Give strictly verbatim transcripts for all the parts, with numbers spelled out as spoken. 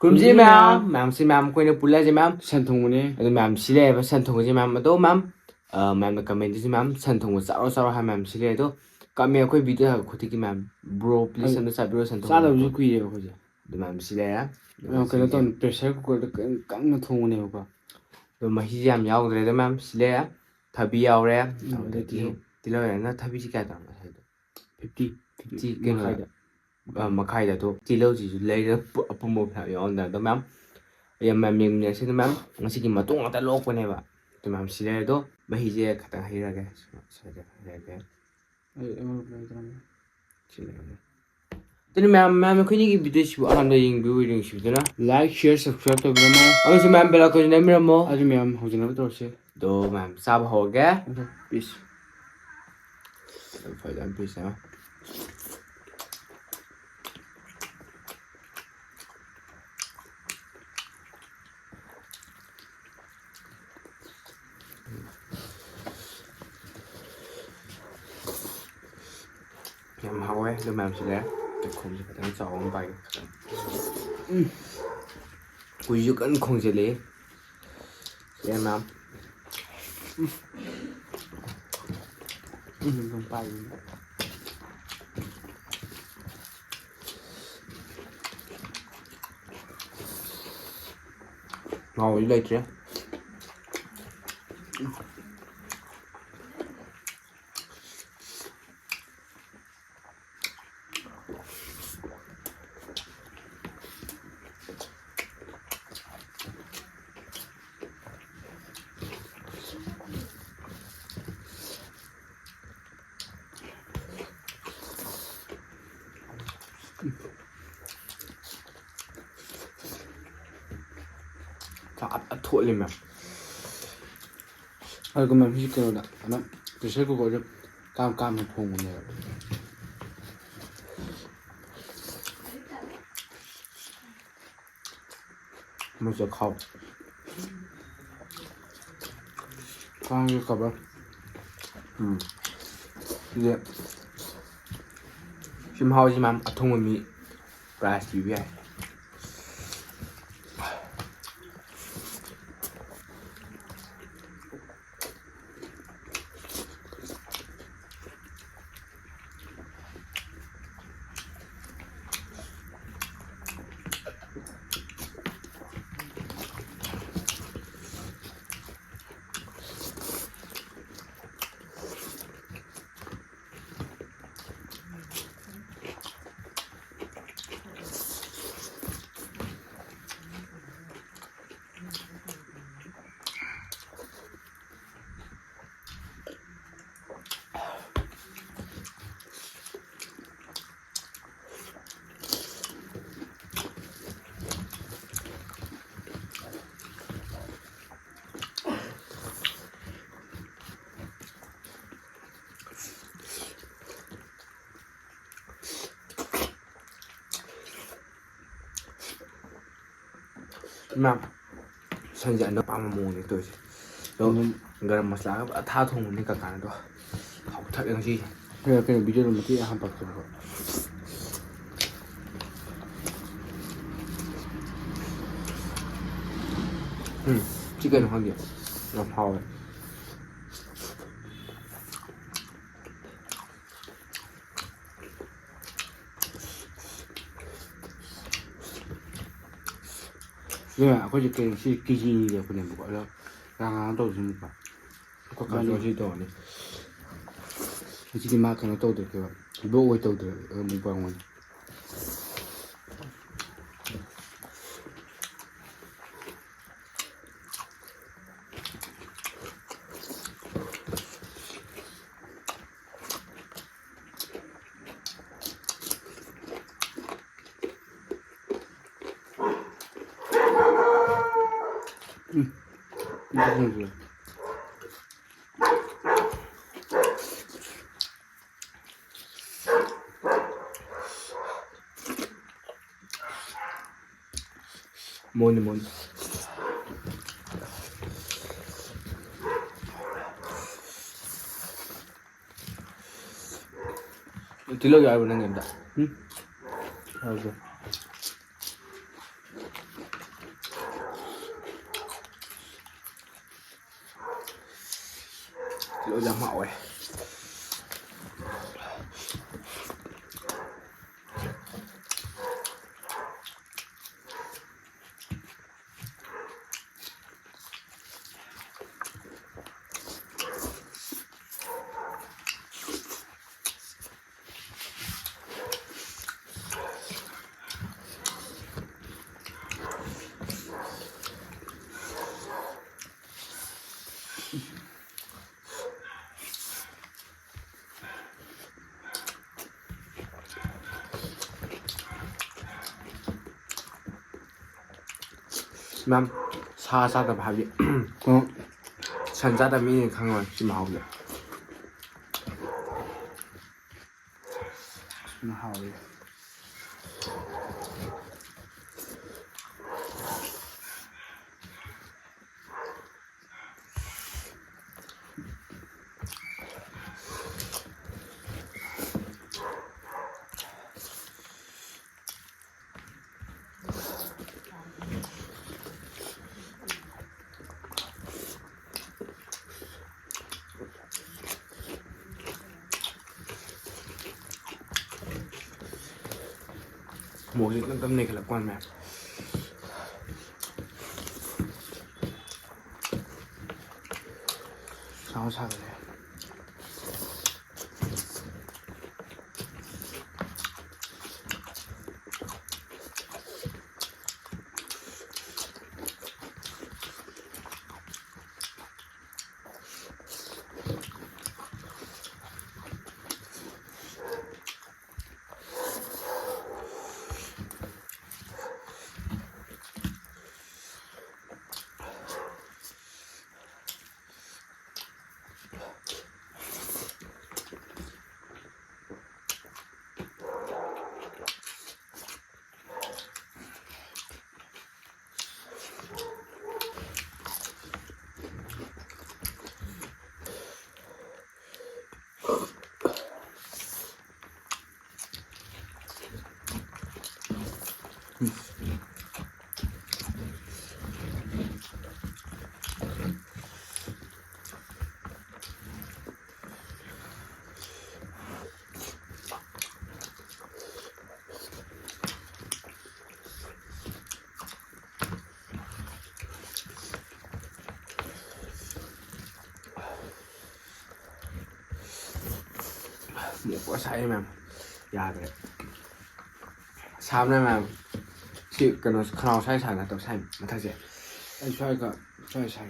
ꯈꯨꯔꯨꯝꯖꯔꯤ ꯃꯌꯥꯝ꯫ ꯃꯌꯥꯝꯁꯤ ꯃꯌꯥꯝ ꯑꯩꯈꯣꯏꯅ ꯄꯨꯜꯂꯁꯦ ꯃꯌꯥꯝ꯫ ꯁꯟ ꯊꯣꯡꯕꯅꯦ꯫ ꯑꯗꯨ ꯃꯌꯥꯝ ꯁꯤ ꯂꯩꯔꯦꯕ ꯁꯟ ꯊꯣꯡꯕꯁꯦ ꯃꯌꯥꯝ꯫ ꯑꯗꯣ ꯃꯌꯥꯝ, ꯑ, ꯃꯌꯥꯝꯅ commentꯗꯁꯨ ꯃꯌꯥꯝ ꯁꯟ ꯊꯣꯡꯕ ꯆꯥꯔꯣ ꯆꯥꯔꯣ ꯍꯥꯏ ꯃꯌꯥꯝ ꯁꯤ ꯂꯩꯔꯦ꯫ ꯑꯗꯣ ꯀꯝꯃꯦ ꯑꯩꯈꯣꯏ video ꯍꯥꯏꯕ ꯈꯨꯗꯤꯡꯒꯤ ꯃꯌꯥꯝ, "Bro, please ꯑꯗꯨ ꯑꯝꯇ ꯆꯥꯕꯤꯔꯣ ꯁꯟ ꯊꯣꯡꯕ"꯫ ꯆꯥꯗꯕꯁꯨ ꯀꯨꯏꯔꯦꯕ ꯑꯩꯈꯣꯏꯁꯦ꯫ ꯑꯗꯨ ꯃꯌꯥꯝ ꯁꯤ ꯂꯩꯔꯦ꯫ ꯑꯗꯨ ꯑ, ꯃꯌꯥꯝ ꯀꯩꯅꯣ ꯁꯤ ꯇꯧꯅꯤ, pressure cookerꯗ ꯀꯪ-, ꯀꯪꯅ ꯊꯣꯡꯕꯅꯦꯕꯀꯣ꯫ ꯑꯗꯣ ꯃꯍꯤꯁꯦ ꯌꯥꯝ ꯌꯥꯎꯗ꯭ꯔꯦꯗ ꯃꯌꯥꯝ ꯁꯤ ꯂꯩꯔꯦ꯫ ꯊꯕꯤ ꯌꯥꯎꯔꯦ꯫ ꯎꯝ, ꯑꯗꯒꯤ ꯑꯗꯒꯤ ꯇꯤꯜꯍꯧ ꯌꯥꯝꯅ ꯊꯕꯤꯁꯤ ꯀꯌꯥ ꯇꯧꯔꯝꯒꯦ ꯉꯁꯥꯏꯗꯣ? Fifty꯫ Fifty ꯀꯩꯅꯣꯗ꯫ ꯃꯈꯥꯏꯗ꯫ ꯑ, ꯃꯈꯥꯏꯗ꯫ ꯑꯗꯣ ꯇꯤꯜꯍꯧꯁꯤꯁꯨ ꯂꯩꯔ ꯄꯨ-, ꯑꯄꯨꯝꯕ ꯐꯅꯌꯥꯝ ꯌꯥꯎꯔꯝꯗꯅ꯫ ꯑꯗꯣ ꯃꯌꯥꯝ, ꯌꯥꯝ, ꯃꯌꯥꯝ ꯌꯦꯡꯃꯤꯟꯅꯁꯤ꯫ ꯑꯗꯣ ꯃꯌꯥꯝ ꯉꯁꯤꯒꯤ ꯃꯇꯣꯡ ꯉꯥꯛꯇ ꯂꯣꯛꯄꯅꯦꯕ꯫ ꯑꯗꯣ ꯃꯌꯥꯝ ꯁꯤ ꯂꯩꯔꯦ꯫ ꯑꯗꯣ ꯃꯍꯤꯁꯦ ꯈꯤꯇꯪ ꯍꯩꯔꯒꯦ꯫ ꯁ꯭ꯋꯥꯏꯗ ꯍꯩꯔꯒꯦ꯫ ꯑꯩ, ꯑꯩꯉꯣꯟꯗ ꯀꯩꯅꯣ ꯇꯧꯔꯝꯃꯦ꯫ ꯁꯤ ꯂꯩꯔꯦ꯫ ꯑꯗꯨꯅ ꯃꯌꯥꯝ, ꯃꯌꯥꯝ ꯑꯩꯈꯣꯏꯅꯤꯒꯤ videoꯁꯤꯕꯨ ꯑꯍꯥꯟꯕ ꯌꯦꯡꯕꯤꯌꯨ, ꯌꯦꯡꯁꯤꯕꯤꯗꯨꯅ like, share, subscribe ꯇꯧꯕꯤꯔꯝꯃꯣ꯫ ꯑꯃꯁꯨꯡ ꯃꯌꯥꯝ bell iconꯁꯨ ꯅꯝꯕꯤꯔꯝꯃꯣ꯫ ꯑꯗꯨ ꯃꯌꯥꯝ ꯍꯧꯖꯤꯛꯅꯕ ꯇꯧꯔꯁꯤ꯫ ꯑꯗꯣ ꯃꯌꯥꯝ ꯆꯥꯕ ꯍꯧꯔꯒꯦ꯫ ꯑꯗꯣ, peace꯫ ꯐꯖꯅ ꯄꯤꯁꯦ꯫ ꯌꯥꯝ ꯍꯥꯎꯋꯦ꯫ ꯑꯗꯨ ꯃꯌꯥꯝꯁꯤꯅꯦ, ꯇꯨꯈꯣꯡꯁꯦ ꯐꯖꯅ ꯆꯥꯎꯕ ꯑꯃ ꯄꯥꯏꯒꯦ꯫ ꯎꯝ꯫ ꯍꯨꯏꯁꯨ ꯀꯟꯅ ꯈꯣꯡꯖꯤꯜꯂꯛꯑꯦ꯫ ꯁꯦ ꯃꯌꯥꯝ꯫ ꯎꯝ꯫ ꯎꯝ, ꯑꯗꯨꯝ ꯄꯥꯏꯒꯦ꯫ ꯍꯥꯎꯕꯗꯤ ꯂꯩꯇ꯭ꯔꯦ꯫ ꯊꯣꯠꯂꯤ ꯃꯌꯥꯝ꯫ ꯑꯗꯨꯒ ꯃꯌꯥꯝ ꯁꯤ ꯀꯩꯅꯣꯗ ꯑꯗꯨꯝ pressure cookerꯗ ꯀꯥꯝ ꯀꯥꯝꯅ ꯊꯣꯡꯕꯅꯦꯕ꯫ ꯃꯣꯏ ꯆꯦꯈꯥꯎ꯫ ꯀꯥꯡꯒꯤ ꯀꯕꯔ꯫ ꯎꯝ꯫ ꯁꯤꯗꯤ ꯁꯤ ꯃꯍꯥꯎꯁꯤ ꯃꯌꯥꯝ ꯑꯊꯣꯡꯕ ꯃꯤ prize ꯄꯤꯕ ꯌꯥꯏ꯫ ꯏꯃꯥ, ꯁꯟꯁꯦ ꯑꯩꯅ ꯄꯥꯝꯕ ꯃꯑꯣꯡꯅꯦ ꯇꯧꯔꯤꯁꯦ꯫ ꯑꯗꯣ ꯎꯝ꯫ ꯒꯔꯝ ꯃꯁꯂꯥꯒ ꯐꯖꯅ ꯊꯥ ꯊꯣꯡꯕꯅꯦ ꯀꯀꯥꯅ ꯑꯗꯣ꯫ ꯍꯥꯎꯊꯠꯂꯦ ꯉꯁꯤꯁꯦ꯫ ꯀꯩꯅꯣ, ꯀꯩꯅꯣ, videoꯗꯣ ꯃꯇꯦꯛ ꯑꯃ ꯍꯥꯞꯄꯛꯀꯦꯕꯀꯣ꯫ ꯎꯝ, ꯁꯤ ꯀꯩꯅꯣ ꯈꯪꯗꯦ꯫ ꯌꯥꯝ ꯍꯥꯎꯋꯦ꯫ ꯁꯤꯅ ꯑꯩꯈꯣꯏꯁꯦ ꯀꯦ-, ꯁꯤ ꯀꯦ ꯖꯤ ꯑꯅꯤ ꯂꯩꯔꯛꯄꯅꯦꯕꯀꯣ꯫ ꯑꯗꯣ ꯀꯅꯥ ꯀꯅꯥ ꯇꯧꯗꯣꯏꯅꯣ? ꯑꯩꯈꯣꯏ ꯀꯀꯥꯅꯤ꯫ ꯉꯁꯤ ꯇꯧꯔꯅꯤ꯫ ꯉꯁꯤꯗꯤ ꯃꯥ ꯀꯩꯅꯣ ꯇꯧꯗ꯭ꯔꯦ, ꯀꯩꯕ, vlog ꯑꯣꯏ ꯇꯧꯗ꯭ꯔꯦ, ꯑꯗꯨꯝ ꯃꯨꯛꯕꯥꯡ ꯑꯣꯏꯅ꯫ ꯎꯝ꯫ ꯃꯣꯟꯅꯤ, ꯃꯣꯟꯅꯤ꯫ ꯇꯤꯜꯍꯧ ꯌꯥꯎꯔꯕ ꯅꯪꯒꯤ ꯑꯝꯇ? ꯎꯝ? ꯌꯥꯎꯗꯦ꯫ ꯇꯤꯜꯍꯧ ꯌꯥꯝ ꯍꯥꯎꯋꯦ꯫ ꯃꯌꯥꯝ ꯁꯥ ꯆꯥꯗꯕ ꯍꯥꯏꯕꯗꯤ, ꯎꯝ꯫ ꯁꯟ ꯆꯥꯗꯕ ꯃꯤꯅ ꯈꯪꯉꯣꯏ ꯁꯤ ꯃꯍꯥꯎꯁꯦ꯫ ꯑꯁꯨꯝꯅ ꯍꯥꯎꯋꯦ꯫ ꯃꯣꯔꯣꯛꯁꯦ ꯀꯟ ꯀꯟ ꯅꯩꯈꯠꯂꯛꯄ ꯋꯥꯅꯦ꯫ ꯁꯥꯎ ꯁꯥꯒꯠꯂꯦ꯫ ꯄꯣꯠ ꯁꯥꯏꯌꯦ ꯃꯌꯥꯝ꯫ ꯌꯥꯗ꯭ꯔꯦ꯫ ꯁꯥꯕꯅ ꯃꯌꯥꯝ꯫ ꯁꯤ ꯀꯩꯅꯣ ꯈꯅꯥꯎ ꯁ꯭ꯋꯥꯏ ꯁꯥꯏ ꯅꯠꯇꯕ ꯁꯥꯏ ꯃꯊꯛꯁꯦ꯫ ꯑꯩ ꯁ꯭ꯋꯥꯏꯒ ꯁ꯭ꯋꯥꯏ ꯁꯥꯏ꯫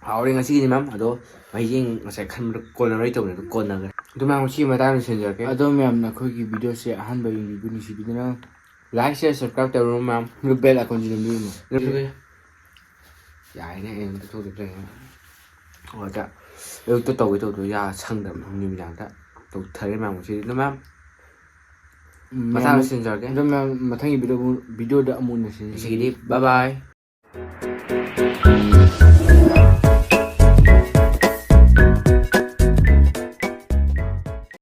ꯍꯥꯎꯔꯦ ꯉꯁꯤꯒꯤꯗꯤ ꯃꯌꯥꯝ꯫ ꯑꯗꯣ ꯃꯍꯤꯁꯦ ꯉꯁꯥꯏ ꯈꯟꯕꯗ ꯀꯣꯟꯅꯔꯣꯏ ꯇꯧꯕꯅꯦ, ꯑꯗꯣ ꯀꯣꯟꯅꯈ꯭ꯔꯦ꯫ ꯑꯗꯨ ꯃꯌꯥꯝ ꯉꯁꯤꯒꯤ ꯃꯇꯥꯡꯗ ꯂꯣꯏꯁꯤꯟꯖꯔꯒꯦ꯫ ꯑꯗꯣ ꯃꯌꯥꯝꯅ ꯑꯩꯈꯣꯏꯒꯤ ꯚꯤꯗꯤꯑꯣꯁꯦ ꯑꯍꯥꯟꯕ ꯌꯦꯡꯕꯤꯕ ꯅꯨꯡꯁꯤꯕꯤꯗꯨꯅ like, share, subscribe ꯇꯧꯔꯣ ꯃꯌꯥꯝ꯫ ꯑꯗꯨ bell icon ꯁꯤ ꯅꯝꯕꯤꯔꯝꯃꯣ꯫ ꯑꯗꯨꯒ ꯌꯥꯔꯦꯅꯦ, ꯑꯩ ꯑꯝꯇ ꯊꯣꯛꯇ꯭ꯔꯦ꯫ ꯑꯣ, ꯑꯗ ꯑꯌꯨꯛꯇ ꯇꯧꯒꯦ ꯇꯧꯗꯣ ꯌꯥ ꯁꯪꯗꯕ, ꯅꯨꯃꯤꯗꯥꯡꯗ ꯇꯧꯊꯔꯦ ꯃꯌꯥꯝ ꯉꯁꯤꯗꯤ꯫ ꯑꯗꯨ ꯃꯌꯥꯝ ꯃꯊꯪ ꯃꯌꯥꯝ ꯂꯣꯏꯁꯤꯟꯖꯔꯒꯦ꯫ ꯑꯗꯨ ꯃꯌꯥꯝ ꯃꯊꯪꯒꯤ ꯚꯤꯗꯤꯑꯣ, ꯚꯤꯗꯤꯑꯣꯗ ꯑꯃꯨꯛ ꯎꯅꯁꯤ꯫ ꯉꯁꯤꯒꯤꯗꯤ bye bye꯫